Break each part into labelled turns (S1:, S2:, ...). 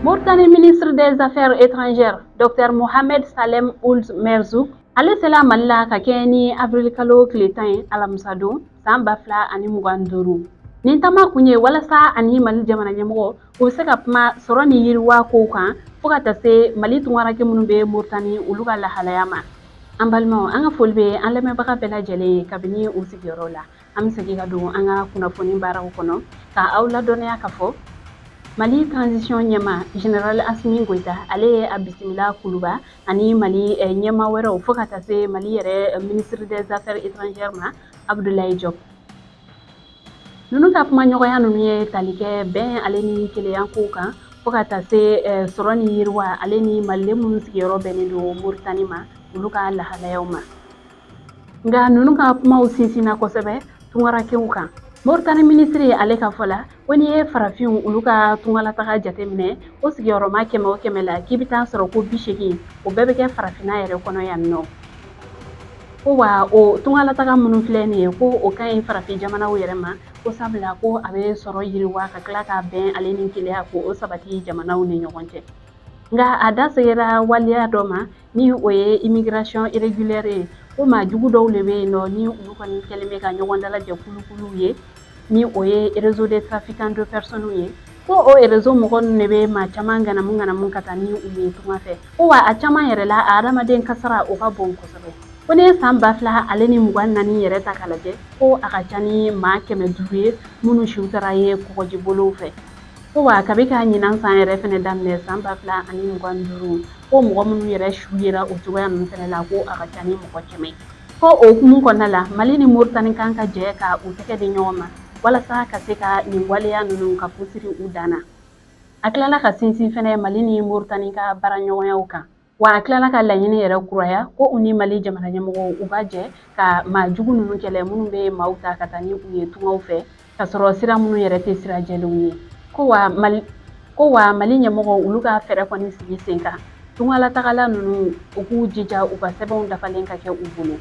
S1: Mauritanie ministre des Affaires étrangères, Dr Mohamed Salem Ould Merzouk, ale sela Mali la ka kɛɲɛ ni avril kalo tile 10 ye, alamisa don, san 2025. Nin taama kun ye walasa ani Mali jamana ɲɛmɔgɔ u bɛ se ka kuma sɔrɔ ni yiriwa kow kan, fo ka taa se Mali tunkaranke minnu bɛ Mauritanie, olu ka lahalaya ma. An balimaw, an ka foli bɛ an lamɛnbaga bɛɛ lajɛlen ye kabini u sigiyɔrɔ la. An bɛ segin ka don an ka kunnafoni baaraw kɔnɔ ka aw ladɔnniya ka fɔ Mali transition ɲɛma Général Assimi Goïta, ale ye a bisimila Kuluba ani Mali ɲɛma wɛrɛw, fo ka taa se Mali yɛrɛ ministre des Affaires étrangères ma, Abdoulaye Diop. Ninnu ka kumaɲɔgɔnya ninnu ye tali kɛ bɛn ale ni kelenya kow kan, fo ka taa se sɔrɔ ni yiriwa ale ni maliden minnu sigiyɔrɔ bɛnnen don Mauritanie ma, olu ka lahalayaw ma. Nka ninnu ka kumaw sinsinna kosɛbɛ tunkarankew kan. Mauritanie ministre ale ka fɔ la ko n'i ye farafinw olu ka tungalataga jateminɛ, o sigiyɔrɔma 100 o 100 la, k'i bɛ taa sɔrɔ ko 80 o bɛɛ bɛ kɛ farafinna yɛrɛ kɔnɔ yan nɔ. Ko wa o tungalataga minnu filɛ nin ye, ko o ka ɲi farafin jamanaw yɛrɛ ma, ko sabula ko a bɛ sɔrɔ yiriwa ka tila ka bɛn ale ni kelenya ko o sabati jamanaw ni ɲɔgɔn cɛ. Nka a da sera waleya dɔ ma, ni o ye immigration irrégulière ye, ko maa jugu dɔw de bɛ yen nɔ ni olu kɔni kɛlen bɛ ka ɲɔgɔn dalajɛ kulukuluw ye, ni o ye réseau de trafiquants de personnes ye. Ko o réseau mɔgɔ ninnu de bɛ maa caman ŋanamu ŋanamu ka taa ni u ye tunga fɛ. Ko wa a caman yɛrɛ la, a hadamaden kasara o ka bon kosɛbɛ. Ko ne ye san 2024 yɛrɛ ta k'a lajɛ, ko a ka ca ni maa 500 ye minnu siw taara ye kɔgɔji bolow fɛ. Ko wa kabi ka ɲinan san yɛrɛ fɛnɛ daminɛ, san 2025, ko mɔgɔ minnu yɛrɛ su yera o cogoya ninnu fɛnɛ la, ko a ka ca ni mɔgɔ 100. Ko o hukumu kɔnɔna la, Mali ni Mauritanie kan ka jɛ ka u tɛgɛ di ɲɔgɔn ma walasa ka se ka nin waleya ninnu ka fu siri u dan na. A tilala ka sinsin fɛnɛ Mali ni Mauritanie ka baaraɲɔgɔnyaw kan. Wa a tilala ka laɲini yɛrɛ kuraya ko u ni Mali jamana ɲɛmɔgɔw u ka jɛ ka maa jugu ninnu kɛlɛ minnu bɛ maaw ta ka taa ni u ye tungaw fɛ, ka sɔrɔ sira minnu yɛrɛ tɛ sira jɛlenw ye. Ko wa Mali ɲɛmɔgɔw olu ka fɛɛrɛ kɔni sigi sen kan, tungalatagala ninnu u k'u jija u ka sɛbɛnw dafalen ka kɛ u bolo.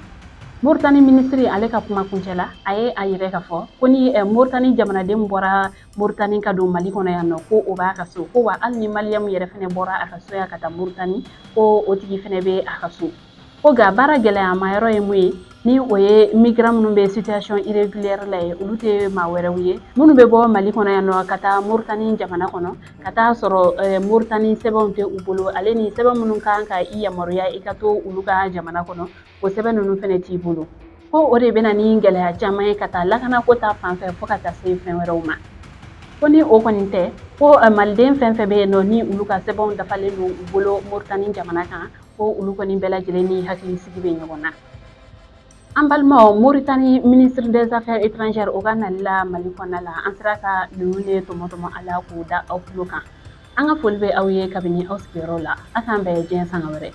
S1: Mauritanie ministre ale ka kuma kuncɛ la, a ye a yɛrɛ ka fɔ ko ni Mauritanie jamanaden bɔra Mauritanie ka don Mali kɔnɔ yan nɔ, ko o b'a ka so. Ko wa hali ni maliyɛn yɛrɛ fɛnɛ bɔra a ka so yan ka taa Mauritanie, ko o tigi fɛnɛ bɛ a ka so. Ko nka baara gɛlɛyama yɔrɔ ye mun ye, ni o ye migrant minnu bɛ situation irrégulière la ye, olu tɛ maa wɛrɛw ye minnu bɛ bɔ Mali kɔnɔ yan nɔ ka taa Mauritanie jamana kɔnɔ, ka taa sɔrɔ Mauritanie sɛbɛnw tɛ u bolo, ale ni sɛbɛn minnu kan ka i yamaruya i ka to olu ka jamana kɔnɔ, o sɛbɛn ninnu fɛnɛ t'i bolo. Ko o de bɛ na ni gɛlɛya caman ye ka taa lakanako ta fan fɛ, fo ka taa se fɛn wɛrɛw ma. Ko ni o kɔni tɛ, ko maliden fɛn fɛn bɛ yen nɔ ni olu ka sɛbɛnw dafalen don u bolo Mauritanie jamana kan, ko olu kɔni bɛɛ lajɛlen ni hakilisigi bɛ ɲɔgɔn na. An balimaw, Mauritanie ministre des Affaires étrangères o ka nali la Mali kɔnɔna la, an sera ka ninnu de tɔmɔ tɔmɔ a la k'o da aw tulo kan. An ka foli bɛ aw ye kabini aw sigiyɔrɔ la. A k'an bɛn diɲɛ sanga wɛrɛ.